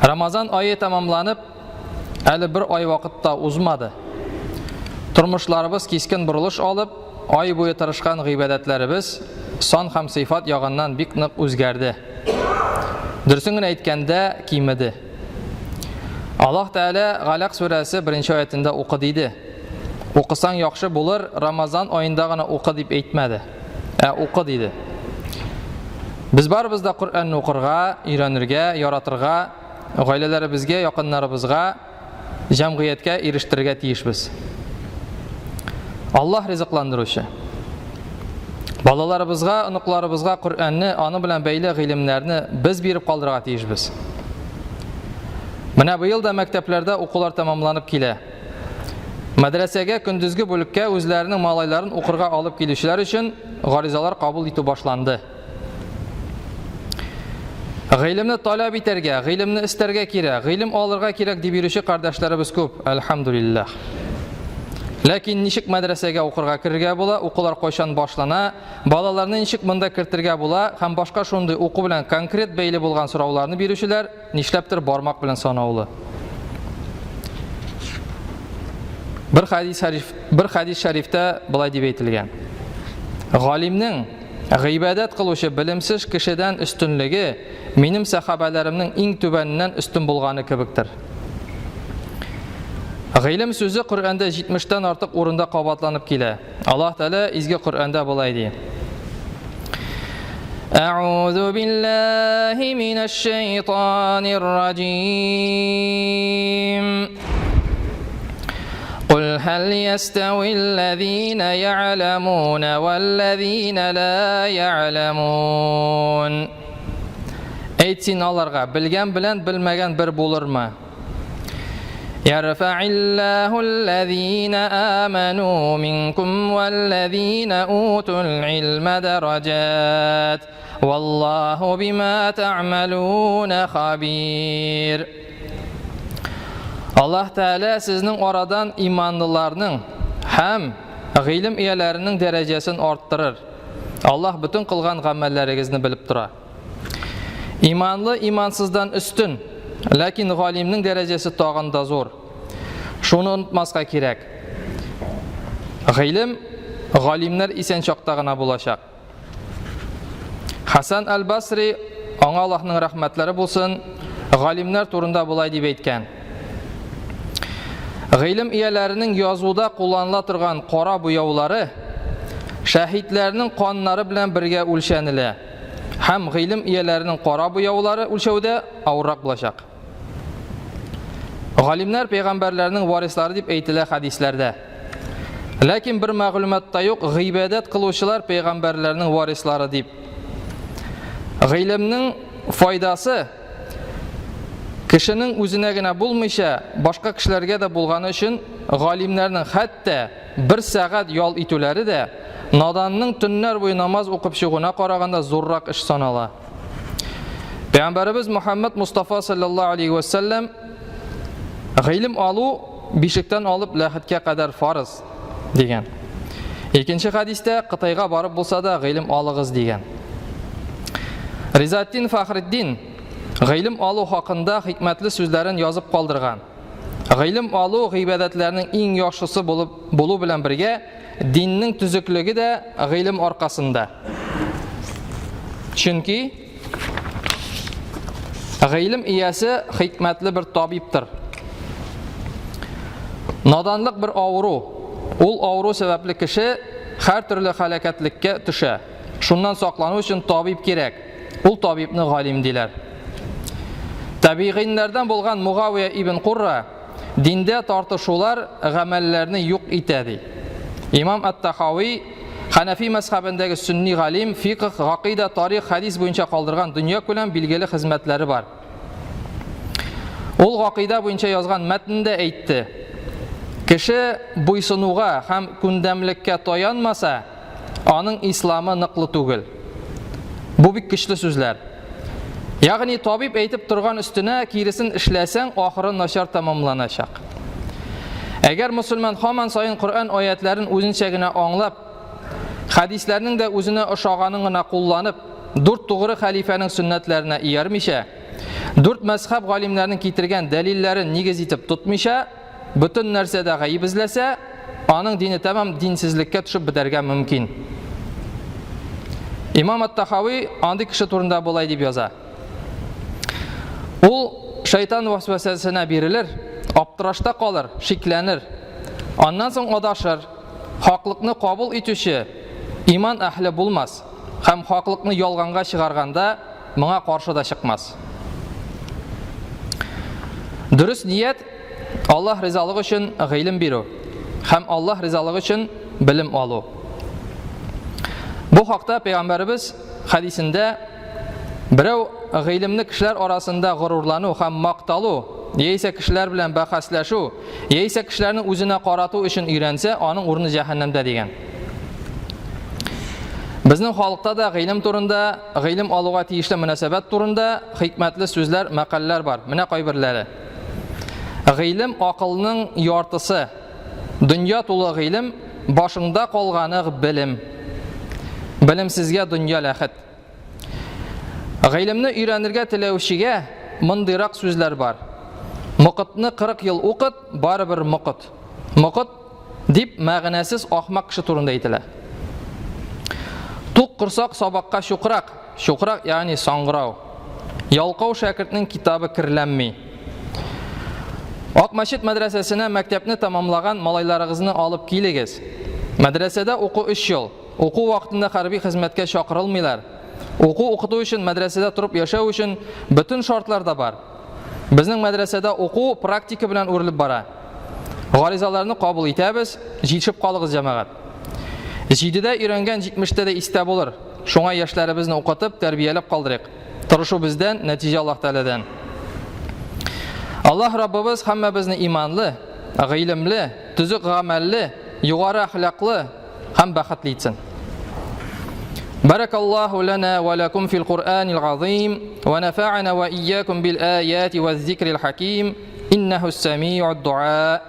Рамазан ае тәмамланып, әле бер ай вакыт та узмады. Тормышларыбыз кискен борылыш алып, ай буе тырышкан гыйбадәтләребез сан һәм сыйфат ягыннан бик нык үзгәрде. Дөресен генә әйткәндә, кимеде. Аллаһ Тәгалә Галәк сүрәсе беренче аятендә укы диде. Укысаң яхшы булыр, Рамазан аенда гына укы дип әйтмәде. Ә укы диде. Без барыбыз да Коръәнне укырга, өйрәнергә, яратырга, гаиләләребезгә, якыннарыбызга, җәмгыятькә ирештерергә тиешбез. Аллаһ ризыкландыручы. Балаларыбызга, оныкларыбызга Коръәнне, аны белән бәйле гыйлемнәрне без биреп калдырырга тиешбез. Менә быел да мәктәпләрдә укулар тәмамланып килә. Мәдрәсәгә көндезге бүлеккә үзләренең малайларын укырга алып килүчеләр өчен гаризалар кабул итү башланды. Гыйлемне таләп итәргә, гыйлемне эстәргә кирәк, гыйлем алырга кирәк дип йөрүче кардәшләребез күп, әлхәмдүлилләһ. Ләкин ничек мәдрәсәгә укырга керергә була, укулар кайчан башлана, балаларны ничек монда кертергә була һәм башка шундый уку белән конкрет бәйле булган сорауларны бирүчеләр нишләптер бармак белән санаулы. Бер хадис шәриф, бер хадис шәрифтә болай дип әйтелгән. Галимнең гыйбадәт кылучы белемсез кешедән өстенлеге минем сәхабәләремнең иң түбәненнән өстен булганы кебектер. Гыйлем сүзе Коръәндә 70-тән артык урында кабатланып килә. Аллаһ Тәгалә изге Коръәндә болай ди. Әгъузу биллаһи минәш шайтанир раҗим. قل هل يستوي الذين يعلمون والذين لا يعلمون Әйт син аларга, белгән белән белмәгән бер булырмы? يرفع الله الذين آمنوا منكم والذين أوتوا العلم درجات والله بما تعملون خبير Аллаһ Тәгалә сезнең арадан иманлыларның һәм гыйлем ияләренең дәрәҗәсен арттырыр. Аллаһ бөтен кылган гамәлләрегезне белеп тора. Иманлы имансыздан өстен, ләкин галимнең дәрәҗәсе тагын да зур. Шуны онытмаска кирәк. Гыйлем галимнәр исән чакта гына булачак. Хасан аль-Басри, аңа Аллаһның рәхмәтләре булсын, галимнәр турында болай дип әйткән. Гыйлем ияләренең язуда кулланыла торган кара буяулары шәһитләрнең каннары белән бергә үлчәнелә. Һәм гыйлем ияләренең кара буяулары үлчәүдә авыррак булачак. Галимнәр пәйгамбәрләрнең варислары дип әйтелә хәдисләрдә. Ләкин бер мәгълүмат та юк, гыйбадәт кылучылар пәйгамбәрләрнең варислары дип. Гыйлемнең файдасы кешенең үзенә генә булмыйча, башка кешеләргә дә булганы өчен галимнәрнең хәтта бер сәгать ял итүләре дә наданның төннәр буе намаз укып чыгуына караганда зуррак эш санала. Пәйгамбәребез Мухаммад Мустафа саллаллаһу алейхи ва саллям гыйлем алу бишектән алып ләхеткә кадәр фарыз дигән. Икенче хәдистә Кытайга барып булса да гыйлем алыгыз дигән. Ризатдин Фахретдин гыйлем алу хакында хикмәтле сүзләрен язып калдырган. Гыйлем алу гыйбадәтләрнең иң яхшысы булып булу белән бергә диннең төзеклеге дә гыйлем аркасында. Чөнки гыйлем иясе хикмәтле бер табибтыр. Наданлык бер авыру. Ул авыру сәбәпле кеше һәр төрле һәлакәтлеккә төшә. Шуннан саклану өчен табиб кирәк. Ул табибны галим диләр. Табигыйннәрдән булган Мугавия ибн Курра диндә тартышулар гамәлләрне юк итә ди. Имам Ат-Тахави Ханафи мәзхәбендәге сөнни галим, фикх, гакыйда, тарих, хәдис буенча калдырган дөньякүләм билгеле хезмәтләре бар. Ул гакыйда буенча язган мәтнендә әйтте: Кеше буйсынуга һәм күндәмлеккә таянмаса, аның исламы ныклы түгел. Бу бик көчле сүзләр. Ягъни табиб әйтеп торган өстенә киресен эшләсәң, ахыры начар тәмамланачак. Әгәр мөселман һаман саен Коръән аятларын үзенчә генә аңлап, хәдисләрнең дә үзенә ошаганын гына кулланып, дүрт тугры хәлифәнең сөннәтләренә иярмичә, Дүрт мәзхәб галимнәренең китергән дәлилләрен нигез итеп тотмыйча, бөтен нәрсәдә гаеп эзләсә, аның дине тәмам динсезлеккә төшеп бетәргә мөмкин. Имам Ат-Тахави андый кеше турында болай дип яза. Ул шайтан вәсвәсәсенә бирелер, аптырашта калыр, шикләнер. Аннан соң адашыр, хаклыкны кабул итүче иман әһле булмас һәм хаклыкны ялганга чыгарганда моңа каршы да чыкмас. Дөрес ният Аллаһ ризалыгы өчен гыйлем бирү һәм Аллаһ ризалыгы өчен белем алу. Бу хакта пәйгамбәребез хәдисендә берәү гыйлемне кешеләр арасында горурлану һәм макталу, яисә кешеләр белән бәхәсләшү, яисә кешеләрне үзенә карату өчен өйрәнсә, аның урыны җәһәннәмдә дигән. Безнең халыкта да гыйлем турында, гыйлем алуга тиешле мөнәсәбәт турында хикмәтле сүзләр, мәкальләр бар. Менә кайберләре. Гыйлем акылның яртысы. Дөнья тулы гыйлем, башыңда калганы белем. Белемсезгә дөнья ләхет. Гыйлемне өйрәнергә теләүчегә мондыйрак сүзләр бар. Мокытны 40 ел укыт, барыбер мокыт. Мокыт дип мәгънәсез ахмак кеше турында әйтелә. Тук корсак сабакка чукрак, чукрак ягъни саңгырау. Ялкау шәкертнең китабы керләнми. Ак мәчет мәдрәсәсенә мәктәпне тәмамлаган малайларыгызны алып килегез. Мәдрәсәдә уку 3 ел. Уку вакытында хәрби хезмәткә чакырылмыйлар. Уку укыту өчен мәдрәсәдә торып яшәү өчен бөтен шартлар да бар. Безнең мәдрәсәдә уку практика белән үрелеп бара. Гаризаларны кабул итәбез, җитешеп калыгыз, җәмәгать. Җидедә өйрәнгән җитмештә дә истә булыр. Шуңа яшьләребезне укытып, тәрбияләп калдырыйк. Тырышу бездән, нәтиҗә Аллаһ Тәгаләдән. Аллаһ Раббыбыз һәммәбезне иманлы, гыйлемле, төзек гамәлле, югары әхлаклы һәм бәхетле итсен. بارك الله لنا ولكم في القرآن العظيم ونفعنا وإياكم بالآيات والذكر الحكيم إنه السميع الدعاء.